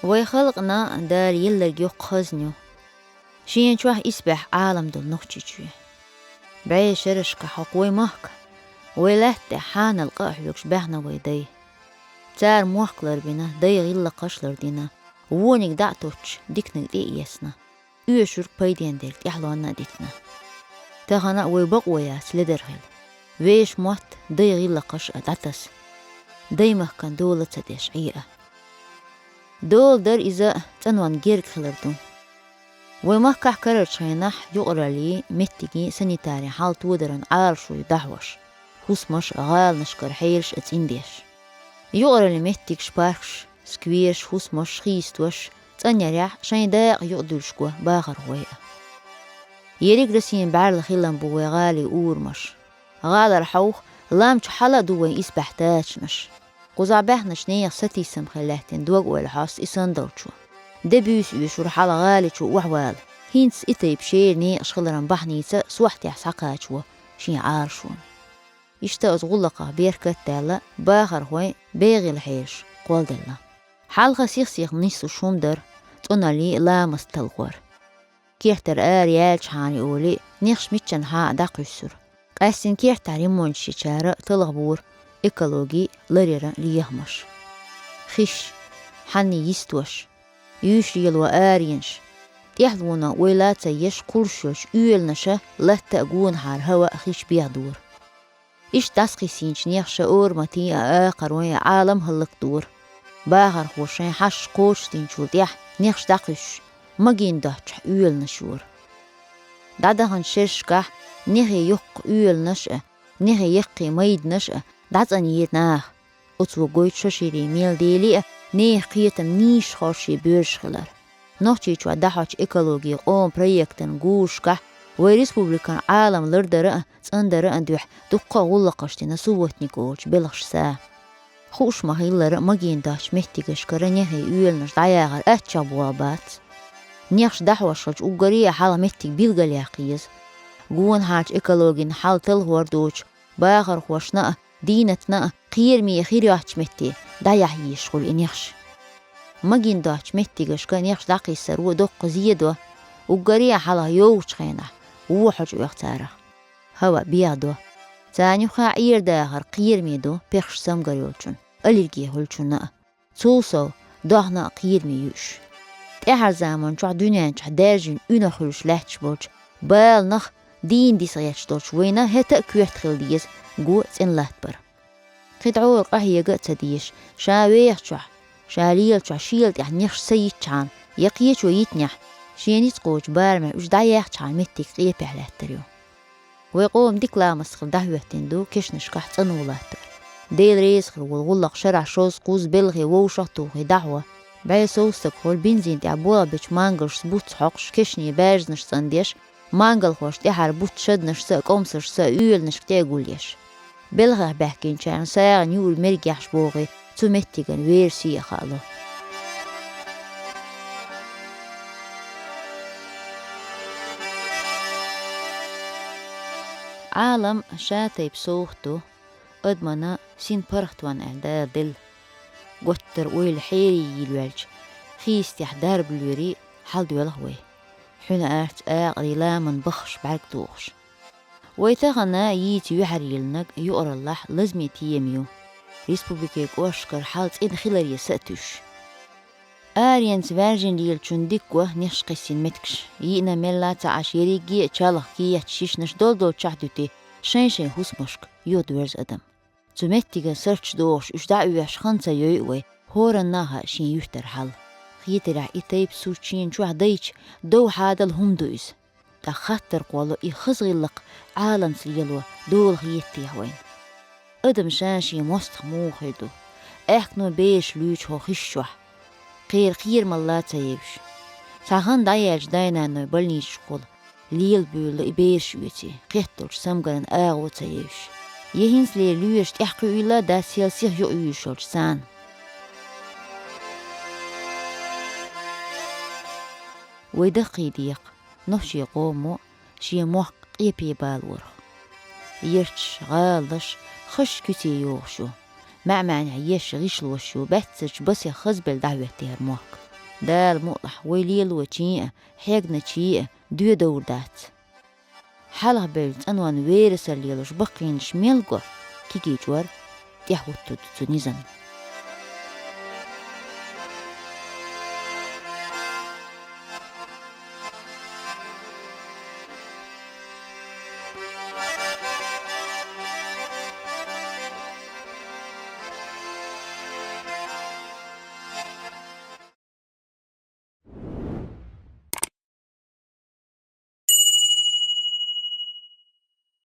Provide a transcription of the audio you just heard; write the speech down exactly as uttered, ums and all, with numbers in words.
Вай халкъана Дала елларг йоккха хазна ю. Шена чохь исбаьхьа Ӏалам долу Нохчийчоь. БӀе шерашка хьокху вай махка, вай лаьттахь хьанал къа а хьоьгуш баьхна вай дай. Цара мохк ларбина, дай гӀиллакхаш лардина, вониг дӀа а тоттуш, диканиг тӀе а эцна, оьшург пайден дерг тӀаьхьалонна а дитина. Тахана а вай бакъо яц ледар хила. Вешан мотт дай гӀиллакхаш а дӀатаса. Даймахкан дола ца деш Ӏе а. Дола дар иза цӀанонан герга хилар ду. Вай махкахь карарчу хенахь юкъараллин меттигийн санитарин хьал тодаран Ӏалашо ю дӀахьош, хӀусамаш а, гӀаланашкара хьелаш а цӀиндеш. Юкъараллин меттигаш, паркаш, сквераш, хӀусамаш хийцаеш, цӀанъярехь шайн дакъа юкъадуьллуш го бахархой а. Ерриг Россин бӀаьрла хилам бу вай гӀалин урамаш. ГӀалара хьовха, лам чу хьала а ду вайн исбаьхьа тачанаш. Кхузахь баьхначу нехан сатийсам хила лаьттина дог-ойла хьоста и санна долчо. Де буьйса оьшура хьала гӀали чу охьавала, хӀинца и тайпа шера некъаш хиларан бахьаница сохьтехь схьакхачаво шен Ӏалашонна. Иштта оцу гӀуллакхах беркат а даьлла, бахархойн бегӀийла хьелаш кхолладелла. Хьалха сих-сиха нисдеш хӀума дара, цӀуналлий а, ламаст а талхор. Кертара ара яьлчхьана олий, нехаш миччанхьа а дӀакхуьссура. Къаьстина кертахь ремонташ йичара талхабора экологи ларъяран лехамаш. Хиш, хьанний йистош, юьйш лело аренаш, тӀаьхьалонан ойла ца еш кхуллуш йолчу оьланаша латта а, гонахьара хӀава а хиш бехдора. Иштта дӀасакхиссинчу нехаша ораматийн а, акхаройн а Ӏалам хӀаллакдора. Бахархоша шайн хьашт кхочушдинчул тӀаьхьа нехаш дӀакхуьссуш, магийна доцчохь оьланаш йора. ДӀадаханчу шерашкахь нехе йоккха оьланаш а, нехе яккхий майданаш а дӀацӀанъера наха. Оцо гойту шо ширий мел дели а, нехан кхетам нийсачу хоршийн боьрша хилар. Нохчийчохь дӀахьочу экологи къоман проектан гурашкахь вай республикан Ӏалам лардара а, цӀандара а дуьхьа дуккха а гӀуллакхаш дина субботник олучу белхаша са. Хууш ма-хиллара, магийна доцчу меттигашкара нехе оьланаш дӀаяхар аччахболх бац. Нехаш дӀахьош хилча, уггаре а хьалха меттиг билгалъяккха еза. Гонахьарчу экологин хьал талхор доцуш, бахархошна а, дийнатна а кхераме хир йоцчу метте дӀаяхьа езаш хуьлу и нехаш. Магийна доцчу меттигашка нехаш дӀакхиссаро доккха зе до, уггаре а хьалха йогучу хенахь вон хьожа оьху царах. ХӀава бехдо. Царна юххе Ӏер-дахар кхераме ду пехаш цамгар йолчунна, аллерги хуьлучунна а. Цул сов, дохна а кхераме ю уьш. ТӀаьхьара заманчохь дуьнен чохь даьржина уьнах хуьлуш лаьтташ болчу баланах дийна диса гӀерташ долчу вайна хӀета а коьрта хила деза го цӀена латтабар. Кхин дӀора къахьега а ца дезаш, ша вехачохь, ша лелачохь шела тӀехь нехаш ца йитчхьана, я кхечо йитинехь, шен ницкъ кхочу барамехь уьш дӀаяьхчхьана меттиг къепехь лаьттар ю. Вай къоман дика ламаст хила дӀахӀоьттина ду кешнашкахь цӀано латтар. Дела реза хир волу гӀуллакх шарахь шозза-кхузза белхе вовшах а тухий дӀахьо. БӀе сов стаг хуьлу бензин тӀехь болх бечу мангалшца буц хьокхуш, кешнийн баьржанаш цӀандеш, мангалхошна тӀаьхьара буц шаданашца а, кӀомсаршца а оьланашка тӀе а гулъеш. Белхех баьхкинчарна сагӀина юург мергехьаш бохий, цу меттиган вер сий а хаало. Ӏалам ша тайпа совгӀат ду, адамна син паргӀатонна аьлла Дала делла. Готтара ойла хьере йийлаваьлча, хийцатехь дарба лоьрий хьаладоьлху вай. Хьуьнарца акъарий ламан баххаш бӀаьрг тухуш. Вай тахана йийца юьхьар йиллинарг юкъараллехь лазаме тема ю, республикин кӀошташкара хьал цӀена хиларе са а туьйсуш. Аренца ваьржина лелачунна дика го нехаш кхиссина меттигаш, йиъна мелла а ца Ӏаш, ерриге а чалха кехат шишнаш дол-долчохь дуьтий, шайн-шайн хӀусамашка юхадоьрзу адам. Цу меттиган сурташ дохуш, уьш дӀаоьшуш хан ца йойу вай, хӀоранна а хаьа шен юьртара хьал. Хетарехь, и тайпа сурт шена чохь дайча, дов хьадала хӀума ду иза. ТӀаккха хаттар кхолло, и хаза гӀиллакх Ӏаламца лело дола хетий-те вайна? Адам ша шен мостагӀ муха хир ду? Аьхкено бераш луьйчу хӀокху хиш чохь. Кхера кхерамалла а ца евзаш. Цхьа хан дӀаяьлча дай-наной больницашкахула лела буьйлу и бераш оьций, кхетталучу цамгаран агӀо а ца евзаш. Я хӀинцалера лоьраш тӀаьхьакхуьийла а дац, сел сиха юкъаюьйшуш йолчу царна. Вай даккхий декъа, нохчийн къомо шен мохк къепе балорах. Ярташ, гӀаланаш хазачу куьце йогӀуш ю, маьӀ-маьӀнехь еш гӀишлош ю, баьццарчу басех хазбелла дӀахӀоьттира хӀара мохк. Дала мукълахь, вай лелочийн а, хьегначийн а доьдовр дац. Хьалха бевлла цӀанонан верасалла лелош баккхийнаш мел го, кегий чӀор тӀехӀуттуд цу низан.